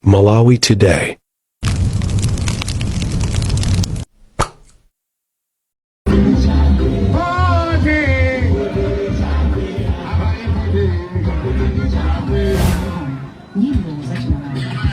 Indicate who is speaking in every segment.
Speaker 1: Malawi Today.
Speaker 2: Nyimbo za Kimalawi.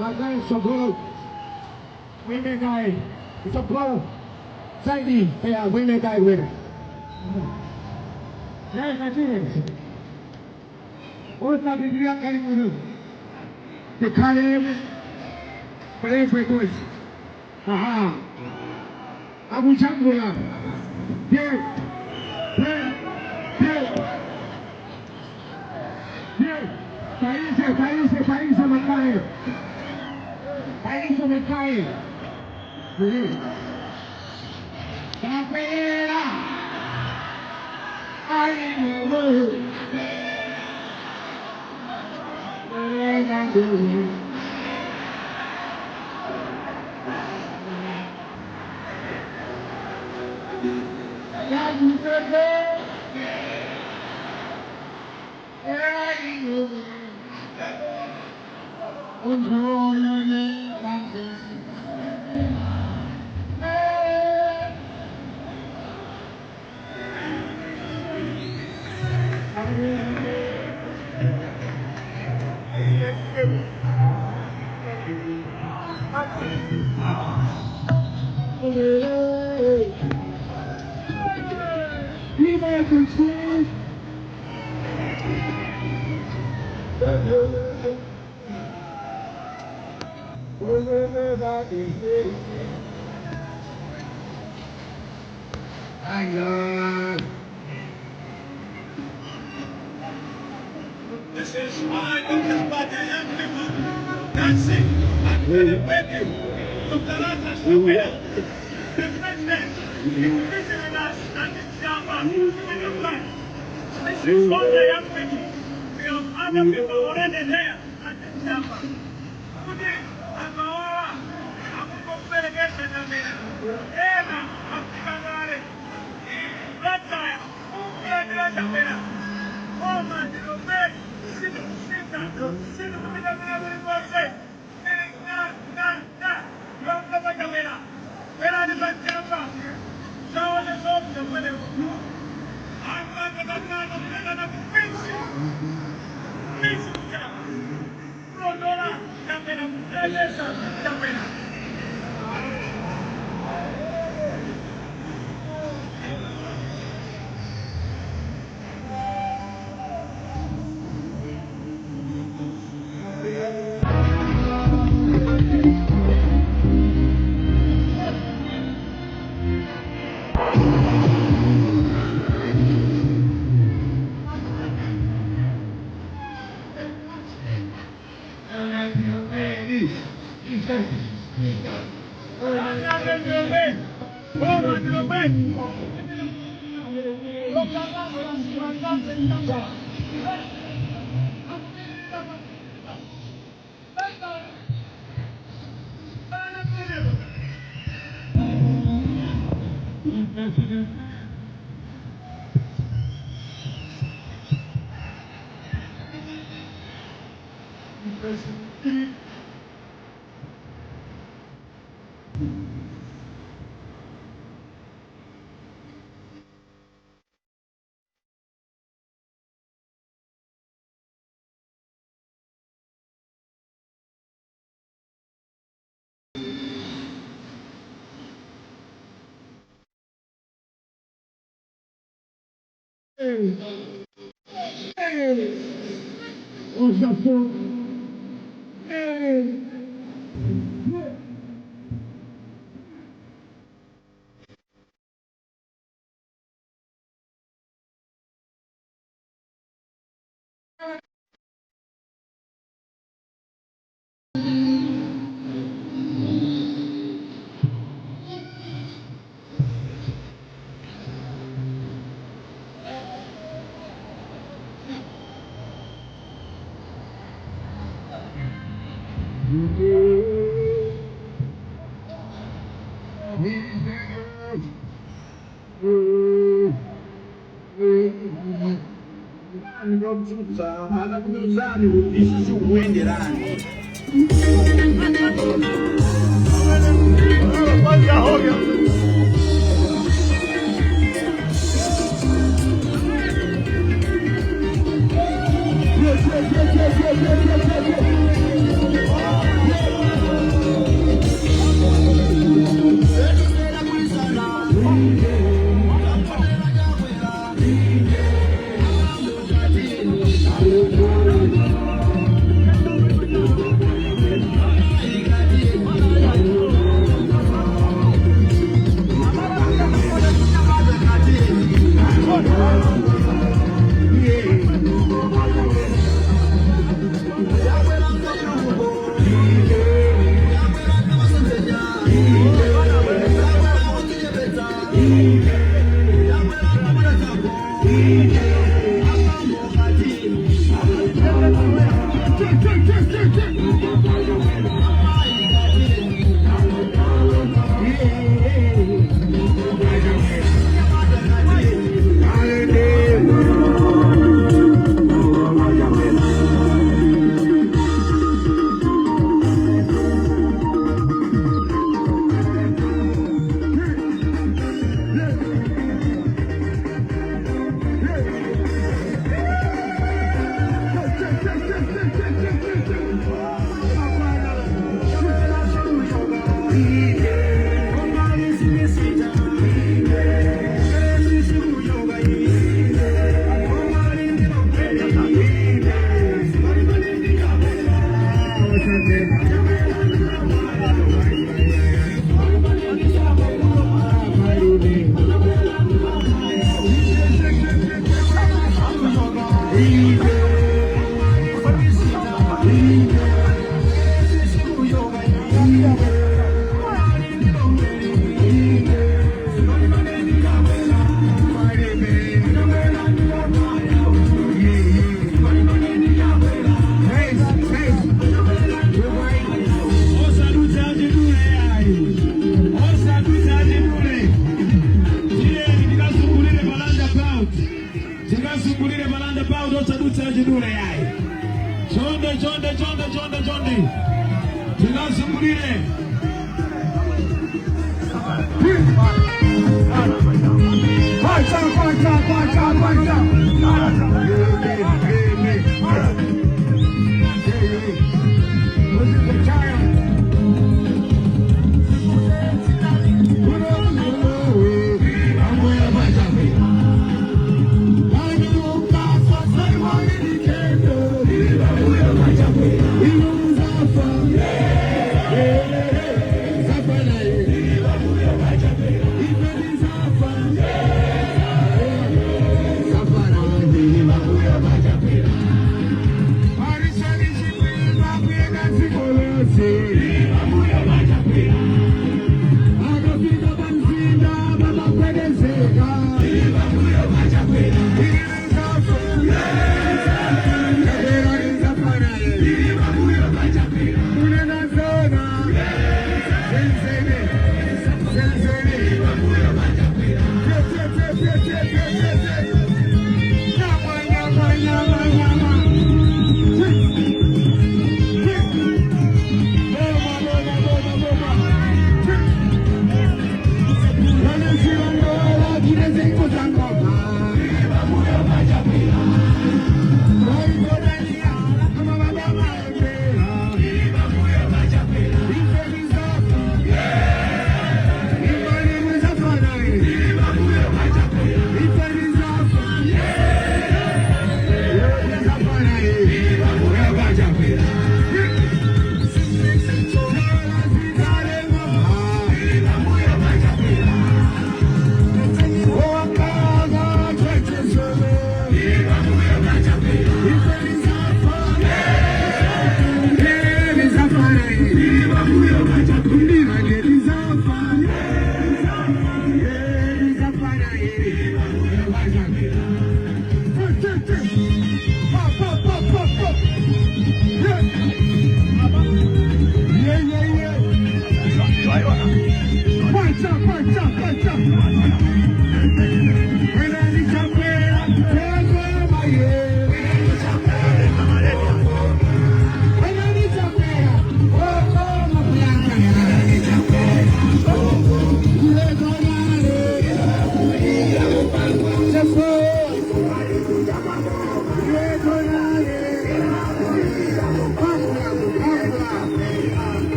Speaker 3: Baadaye Sogolo Wimegai Sogolo zaidi ya Wimegai wewe. Osabiria kalimuru. Tikhale pale Aha. Akuchambula. Ye. Ye. Ye. Ye. Paíse, paíse, paíse me cae. Paíse me cae. Tapera. Ay, no.
Speaker 4: This is why Workers' Party young people dancing and celebrating Dr. Lazarus Chakwera, the president, is visiting us and the chairman in the plant. This is all the young people. We have other people already there at the chairman. Today, akaora akukomperekesha namina ena afikangale Blantyre, ukulandela Chakwera. Koma ndilombe sikukusika sikupita mina kulikonse ili na na na yonke Chakwera werani pachamba zaone zopsa kumeneko anthu akatakana kupitana kupinsi pinsi kuchapa kulondola Chakwera kutelesa Chakwera. Tikazungulire malanda pao osadutsa chidule yayi. Chonde chonde chonde chonde chonde. Tikazungulire.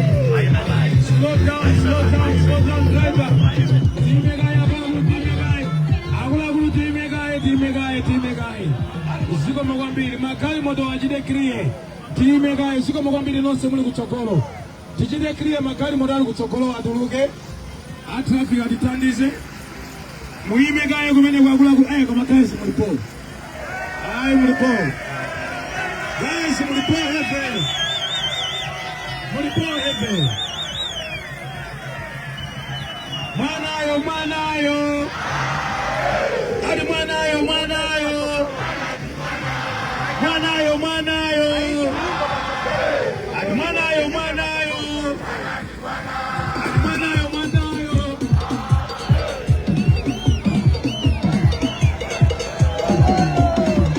Speaker 4: Slow down, slow down, slow down, driver. Timegaya babu, timegaya. Akuluakulu timegaya, timegaya, timegaya. Zikomo kwambiri, magalimoto achite clear. Timegaya, zikomo kwambiri nonse muli kutsogolo. Tichite clear magalimoto ali kutsogolo atuluke. A traffic atithandize. Muyime kaye kumene akuluakulu. Koma guys mulipo. Ayi mulipo. Guys mulipo heavy. Mulipo heavy. Mwanayo, mwanayo. Adi mwanayo, mwanayo. Mwanayo, mwanayo. Adi mwanayo, mwanayo. Adi mwanayo, mwanayo.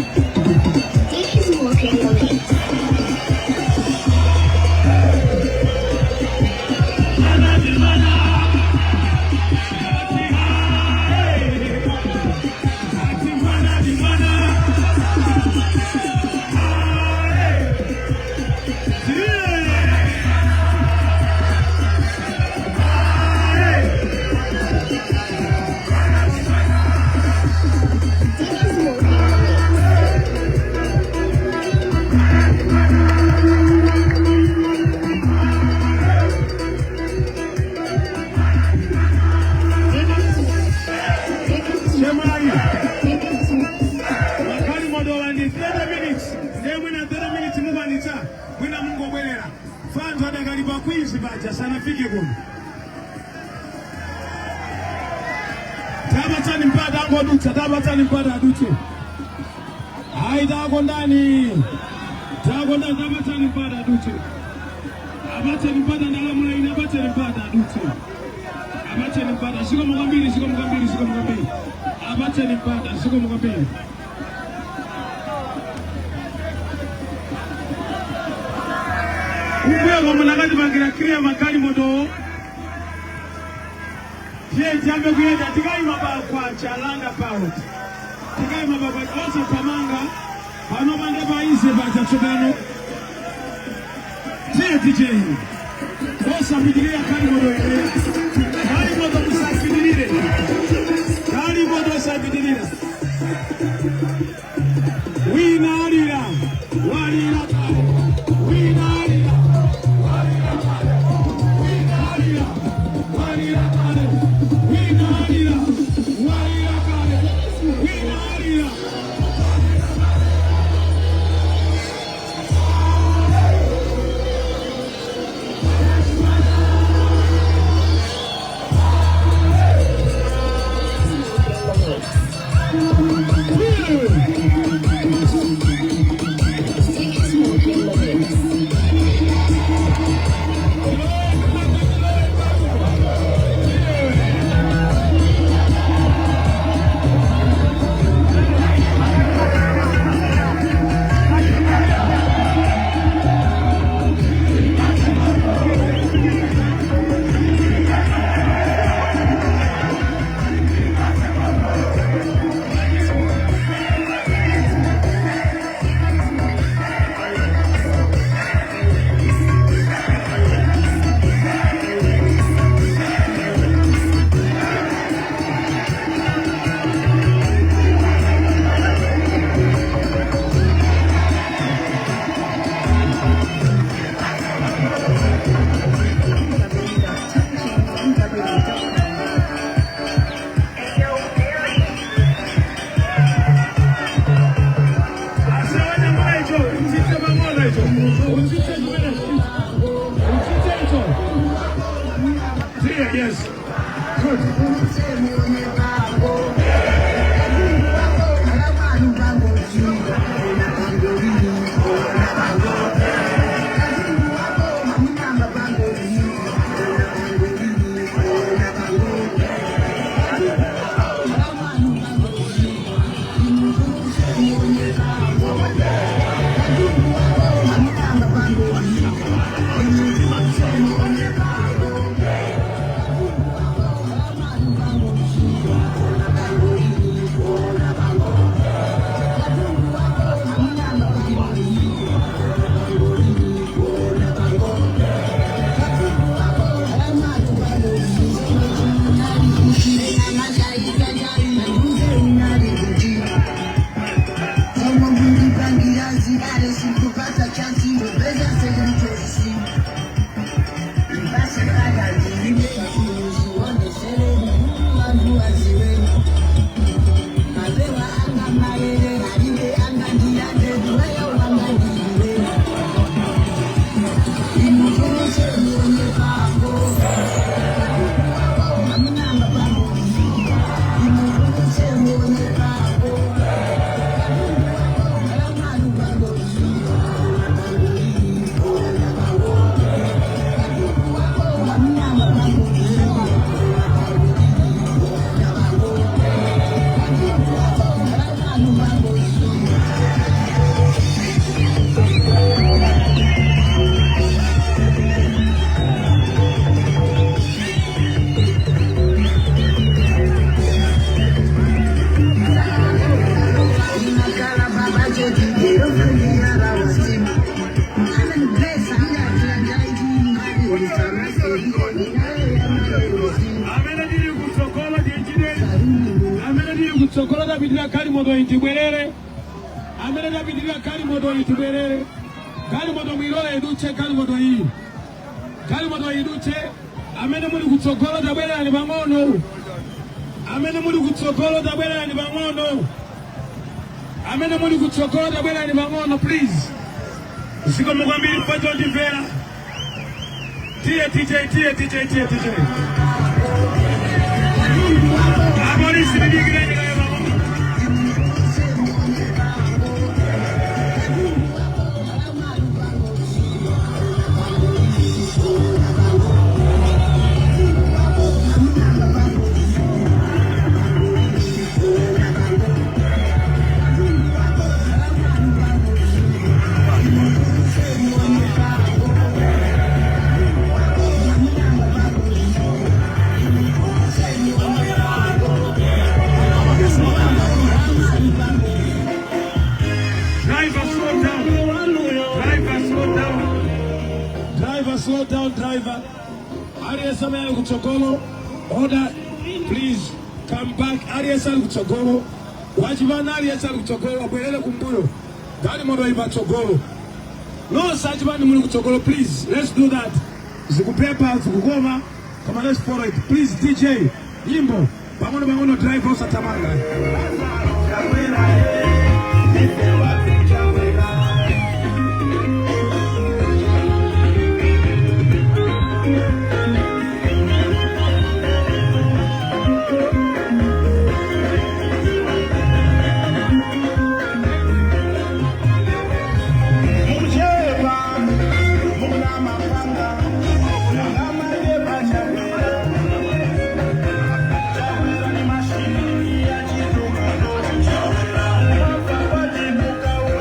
Speaker 1: Dick is walking on it.
Speaker 4: Mwana, mwana. Ati mwana, ati mwana.
Speaker 1: Dick is walking on it. Dick is
Speaker 4: Shemai.
Speaker 1: Dick is
Speaker 4: Magalimoto ndi 30 minutes, ndiye mwina 30 minutes mukwanitsa, mwina mungobwerera. Anthu adakali pa Queens paja, sanafike kuno. Tapatsani mpata angodutsa, tapatsani mpata adutse. Ayi, takondani, takondani, tapatsani mpata adutse. Apatseni mpata, ndalamula ine, apatseni mpata adutse. Apatseni mpata. Zikomo kwambiri, zikomo kwambiri, zikomo kwambiri. Apatseni mpata, zikomo kwambiri. Kumbuyo munakatipangira clear magalimoto. Tiye tiyambe kuyenda, tikayima pa Kwacha roundabout. Tikayima pa Kwacha, osathamanga pano pande paise pacha tsopano. Tiye ticheni, osapitirira galimoto ine. Galimoto musapitirire, galimoto osapitirira. Wina alira, walira kale. Wina alira, walira kale. Wina alira, walira kale. Wina alira, walira kale. Wina alira. Amene ndili kutsogolo ndiyechideni, amene ndili kutsogolo tapitirira galimoto iyi tibwerere. Amene tapitirira galimoto iyi tibwerere. Galimoto mwilole idutse, galimoto iyi, galimoto iyi idutse. Amene muli kutsogolo tabwererani pang'ono. Amene muli kutsogolo tabwererani pang'ono. Amene muli kutsogolo tabwererani pang'ono, please. Zikomo kwambiri pachondimvera. Tiye TJ, tiye TJ, tiye TJ. Apolisi, tidikireni kaye pang'ono. Driver, slow down. Driver, slow down. Driver, slow down, driver. Aliyense amene ali kutsogolo, order, please come back. Aliyense ali kutsogolo, wachipani aliyense ali kutsogolo, abwerere kumbuyo. Galimoto ili patsogolo. Nonse achipani muli kutsogolo, please, let's do that. Zikupepa, zikukoma, koma let's follow it. Please, DJ, nyimbo, pang'ono pang'ono, driver usathamanga.
Speaker 5: Chakwera, ife watu Chakwera. Mukuchepa, mukuna mapanga, mungamaleba Chakwera. Chakwera ni mashini ya chitukuko. Chakwera, mukapati mukauka.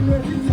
Speaker 5: Thank you.